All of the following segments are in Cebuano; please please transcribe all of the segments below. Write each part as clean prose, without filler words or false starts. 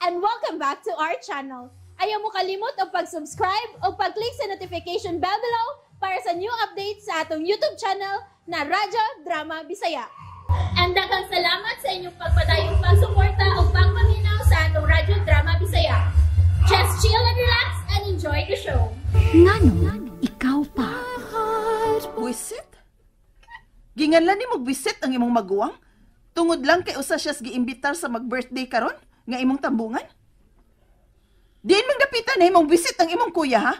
And welcome back to our channel. Ayaw mo kalimot og pag-subscribe o pag-click sa notification bell below para sa new updates sa atong YouTube channel na Radyo Drama Bisaya. And daghang salamat sa inyong pagpadayong pagsuporta o pagpaminaw sa atong Radyo Drama Bisaya. Just chill and relax and enjoy the show. Ngano, ikaw pa. Buisit? Ginganlan nimo buisit ang imong maguwang? Tungod lang kay usa siyas giimbitar sa mag-birthday karon nga imong tambungan? Diin mang dapitan na imong buisit ang imong kuya, ha?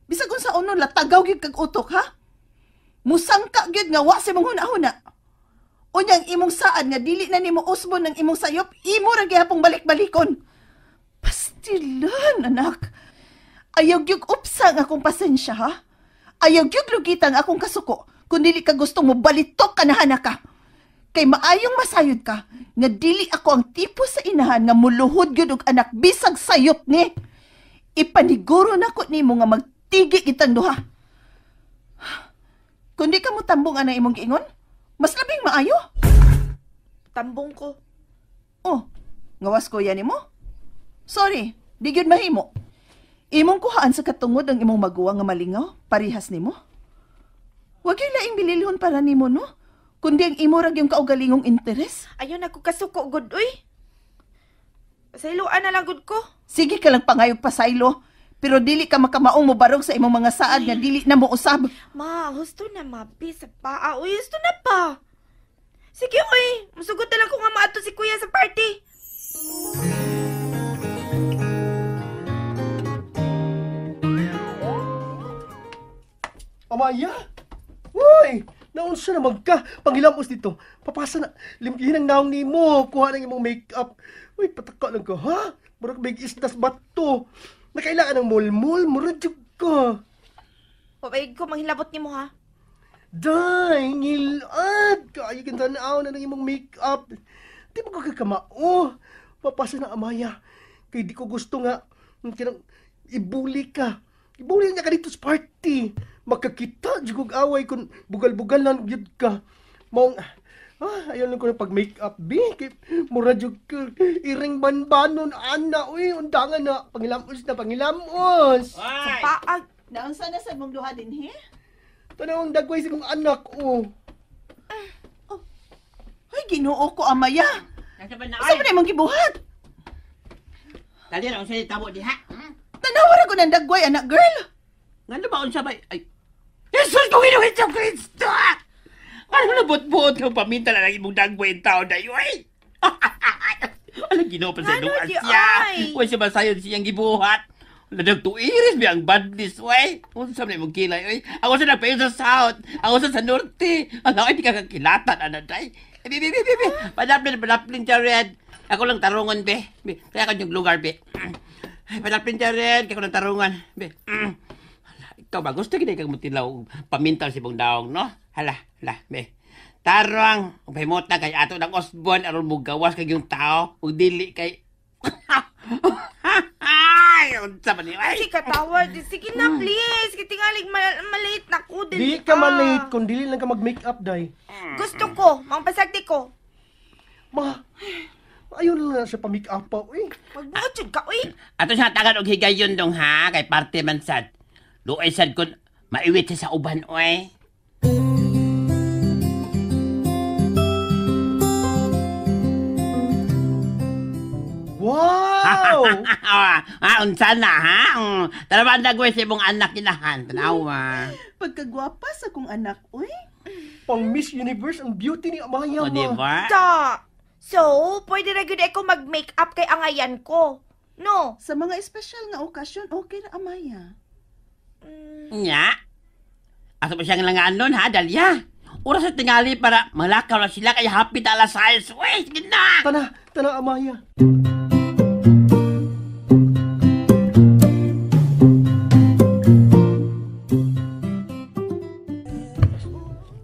Bisag unsa unon latagaw gyud kag utok, ha? Musangka gyud nga wa sa imong huna-huna. Unya ang imong saad nga dili na nimo usbon ang imong sayop, imo ra gihapong balik-balikon. Pastilan, anak. Ayaw gyud upsa ang akong pasensya, ha? Ayaw gyud lugita ang akong kasuko kung dili ka gusto mo balitok ka na ka. Kay maayong masayod ka nga dili ako ang tipo sa inahan nga muluhod gyud og anak bisag sayop ni. Ipaniguro nako nimo nga magtigi kitang duha. Kung di ka mo tambong ana imong giingon, mas labing maayo. Tambong ko. Oh, ngawas kuya nimo? Sorry, di gyud mahimo. Imong kuhaan sa katungod ang imong maguwang nga malingaw, parihas nimo. Wag yung laing bililhon para nimo, no? Kundi ang imo rag yung kaugalingong interes. Ayun, ako kasuko, good, uy. Pasayloan na lang, good ko. Sige ka lang pangayog pasaylo, pero dili ka makamaong mobarog sa imong mga saad nga dili na mo usab. Ma, husto na, mabi sa paa. Uy, husto na pa. Sige, uy. Musugot na lang ko nga maato si kuya sa party. Amaya! Uy! Naunsa na magka! Pangilamos dito. Papasa na. Limpihin ang naong nimo. Kuha ng imong make-up. Uy, pataka lang ka, ha? Murag may isdas bato. Nakailangan ng mulmul. Murag jud ka. Pabayag ko, manghilabot nimo, ha? Day, ngilad! Kaayo kang tanaw na ng imong make-up. Di ba ka kakamao? Papasa na, Amaya. Kay di ko gusto nga kinang ibuli ka. Ibuli niya ka dito sa party. Makakita, jud kog away kung bugal-bugal lang jud ka. Maong, ayaw lang ko na pag-make-up, bi. Kay, mura jud ka. Iring banbanon, ana, uy, undangan na. Pangilamos na, pangilamos. Sa paag. Naunsa na sa mong duha din, he? Tanawang dagway sa mong anak, oh. Oh. Ay, Ginoo ko, Amaya. Asa ba na imong gibuhat? Dali ra unsa tabo diha. Tanawa ra ko ng dagway, anak girl. Ngano ba unsa ba? Ay. Jesus ko Ginoo Hesus Kristo. Ano na bot-bot kang paminta na lang imong dagway taon dayo ay. Ala Ginoo pa sa Ngano di siya. ay? Wa siya masayon siyang gibuhat. Ladag tuiris bi ang badlis way. Unsa man imong kilay oy? Ako sa nagpayo sa south, ako sa norte. Ala ay di ka kakilatan ana day. Bi bi bi bi. bi. Padaplin padaplin Jared. Ako lang tarungon be. Be, kaya kan yung lugar be. Ay, padaplin Jared, kaya ko lang tarungan be. Hala, ikaw ba gusto gid kag mutilaw pamintal si bong daong no? Hala, hala be. Tarong, pahimot na kay ato ng Osborne aron mo gawas kag yung tao ug dili kay Ay, unsa man ni ay. Kasi katawa. Sige na, please. Kitingalig, malate na ko. Dili ka malate kung dili lang ka mag-make-up, day. Gusto ko. Mangpasagdi ko. Ma, ayaw na lang siya pa-make-up pa, uy. Magbuot jud ka, uy. Ato siya tagan og higayon dong ha kay parte man sad. Luoy sad kun maiwit siya sa uban oy. Wow! Unsa na ha? Tara ba dagway sa imong anak inahan tanawa. Pagkagwapa sa kong anak, uy. Pang Miss Universe ang beauty ni Amaya, O di ma. ba? Ta. So, pwede na gyud ako mag-make-up kay angayan ko. No? Sa mga espesyal nga okasyon, okay na, Amaya. Nya. Ato pa siyang langanon ha, Dalia. Oras sa tingali para malakaw na sila kay happy na alas 6. Uy, sige na. Tana, tana, Amaya.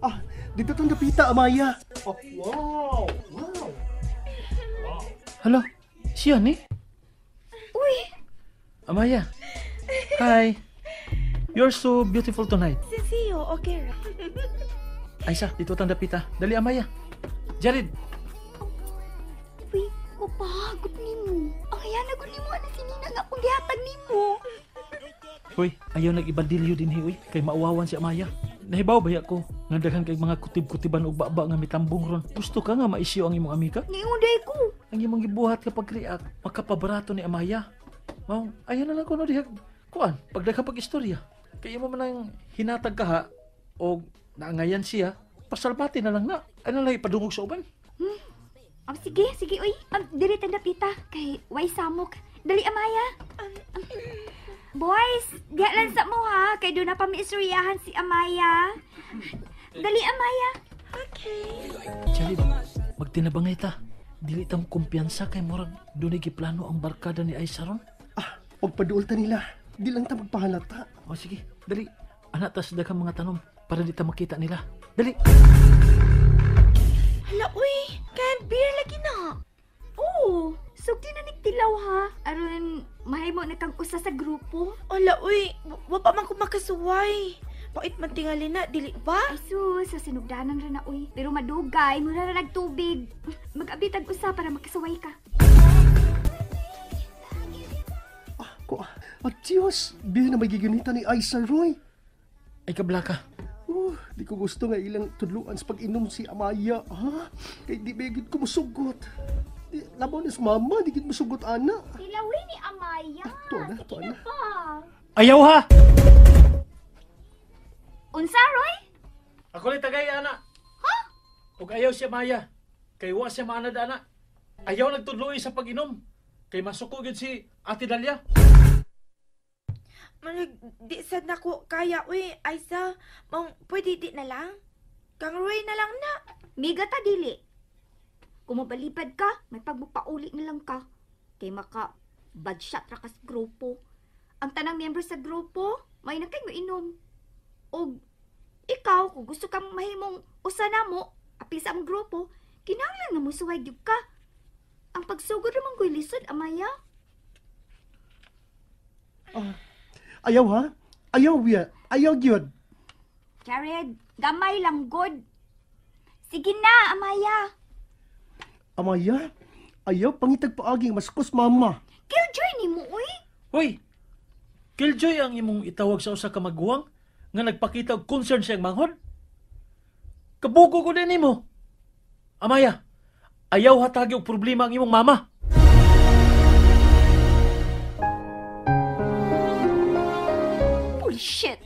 Ah, dito tong dapita, Amaya. Oh, wow! Wow! Hala, siya ni? Uy, Amaya. Hi. You're so beautiful tonight. si Zio, okay ra. Aisa, dito tang dapita. Dali, Amaya. Jared. Uy, mapagod nimo. Pangayana ko nimo ana si Nina nga akong gihatag nimo. Hoy, ayaw nag-ibadilyo din hi, uy. Kay mauwawan si Amaya. Nahibaw ba ko? Nga daghan kay mga kutib-kutiban og baba nga mitambong ron. Gusto ka nga maisyo ang imong amiga? Niunday ko. Ang imong gibuhat kapag react, makapabarato ni Amaya. Mao, ayaw na lang ko no diha. Kuan, pagdaghan pag istorya. Kay imo man ang hinatag ka ha, og naangayan siya, pasalbati na lang na. Ano lang ipadungog sa uban? Oh, sige, sige, uy. Dili tanda pita kay way samok. Dali, Amaya. Boys, diha lang sa mo ha, kay doon na pa miistoryahan si Amaya. Dali, Amaya. Okay. Chali, magtinabangay ta. Dili ta mo kumpiyansa kay murag dunay giplano ang barkada ni Aisa ron. Ah, pagpaduol ta nila. Di lang ta magpahalata. O sige, dali. Anak tas daghang mga tanom para di ta makita nila. Dali. Hala, uy. Canned beer lagi na. Oo, sugdi na nigtilaw ha. Aron mahimo na kang usa sa grupo. Hala, uy. Wa pa man ko makasuway. Pait man tingali na, dili ba? Ay sus, sa sinugdanan ra na uy. Pero madugay, mura ra nagtubig. Mag-abitag usa para makasuway ka. Ah, ko, at Diyos, di na magiginita ni Aisa Roy. Ay kablaka. Oh, di ko gusto nga ilang tudluan sa pag-inom si Amaya, ha? Kay di ba gid ko musugot. Di, labaw ni sa mama, di gid musugot ana. Tilawin ni Amaya. To na, to na. Pa. Ayaw ha. Unsa, Roy? Ako lang tagay ana. Ha? Ug ayaw siya Maya. Kay wa siya maanad ana. Ayaw nagtudloy sa pag-inom. Kay masuko gyud si Ate Dalia. Manag, di sad na ko kaya, uy. Aisa, mong pwede di na lang? Kang Roy na lang na. Miga ta dili. Kung mabalipad ka, may pagmupauli na lang ka. Kay maka bad shot ra kas grupo. Ang tanang member sa grupo, may na kay moinom. Og ikaw, kung gusto kang mahimong usa namo, apil sa among grupo, kinahanglan nga mosuway gyud ka. Ang pagsugod ra man ko'y lisod, Amaya. Ayaw ha? Ayaw biya. Ayaw gyud. Jared, gamay lang god. Sige na, Amaya. Amaya, ayaw pangitag paaging maskos mama. Killjoy ni mo, uy. Hoy. Killjoy ang imong itawag sa usa ka maguwang nga nagpakita og concern siyang manghod. Kabugo ko din nimo. Amaya, ayaw hatagi og problema ang imong mama. Bullshit!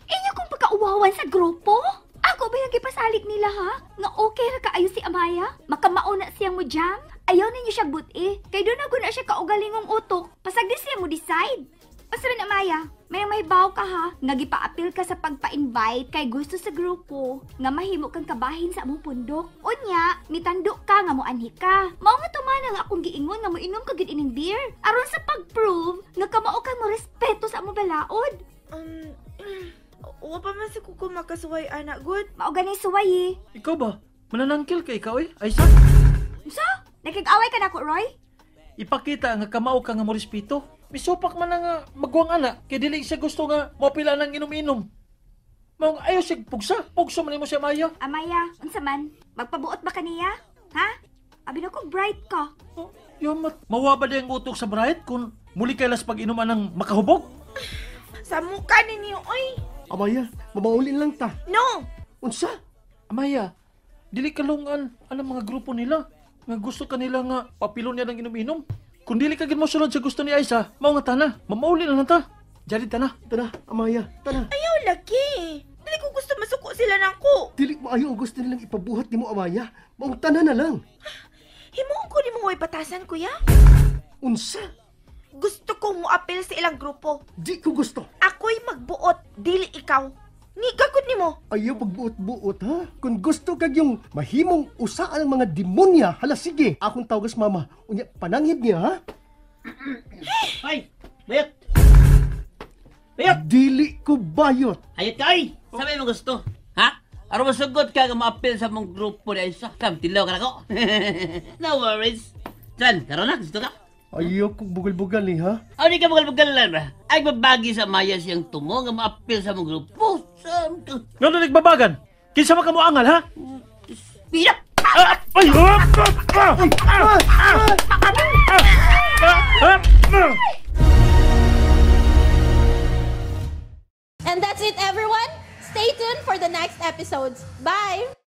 Inyo kong pagkauwawan sa grupo? Ako ba yung gipasalig nila ha? Nga okay ra kaayo si Amaya? Makamauna siyang mo jam? Ayaw ninyo siya buti. Kay doon ako na siya kaugalingong utok. Pasag di siya mo decide. Basta rin Amaya, may mahibaw ka ha. Nga gipa-appeal ka sa pagpa-invite kay gusto sa grupo. Nga mahimo kang kabahin sa among pundok. Unya, mitando ka nga moanhi ka. Mao nga tumana nga akong giingon nga moinom ka gid ining beer. Aron sa pag-prove nga kamao kang mo respeto sa among balaod. Wa pa man sa kuko makasuway, anak, good. Mao gani suway eh. Ikaw ba? Mananangkil ka ikaw eh, Aisa? Unsa? Nakig-away ka nako, Roy? Ipakita nga kamao ka nga mo respeto. Misupak man na nga maguwang ana kay dili siya gusto nga mopila nang inom-inom. Mao nga ayaw siya pugsa. Pugsa man nimo siya Maya. Amaya, unsa man? Magpabuot ba kaniya? Ha? Abi na ko bright ka. Oh, yamat. Mawaba di ang utok sa bright kung muli kay las pag-inuman ng makahubog. Sa mukha ninyo, oy. Amaya, mamaulin lang ta. No! Unsa? Amaya, dili kalungan ang mga grupo nila. Nga gusto kanila nga papilo niya ng inom-inom. Kung dili ka gid mo sunod sa gusto ni Aisa, mao nga tana, mamauli na lang ta. Jadi tana. Tana, Amaya, tana. Ayaw lagi. Dili ko gusto masuko sila nako. Dili maayo ang gusto nilang ipabuhat nimo Amaya. Maong tana na lang. Himuon ko nimo way batasan, kuya. Unsa? Gusto ko moapil sa ilang grupo. Di ko gusto. Ako'y magbuot, dili ikaw. Ngiga gud nimo. Ayaw pagbuot-buot ha. Kung gusto kag yung mahimong usaan ang mga demonya, hala sige. Akong tawagas mama. Unya pananghid niya ha. Ay, bayot! Bayot! Dili ko bayot. Ayot ka ay! Sabi mo gusto, ha? Aron masugot ka nga maapil sa mong grupo ni Aisa. Sam, tilaw ka na ko. No worries. San, karon na, gusto ka? Ayaw kong bugal-bugal eh ha. Aw, di ka bugal-bugalan ba? Ay, babagi sa Maya siyang tumo nga maapil sa mong grupo. Sam ka. Ngano nagbabagan? Kinsa man ka mo angal ha? Pira! Ah, ay! Ah! Ah! Ah! Ah! Ah! And that's it, everyone. Stay tuned for the next episodes. Bye!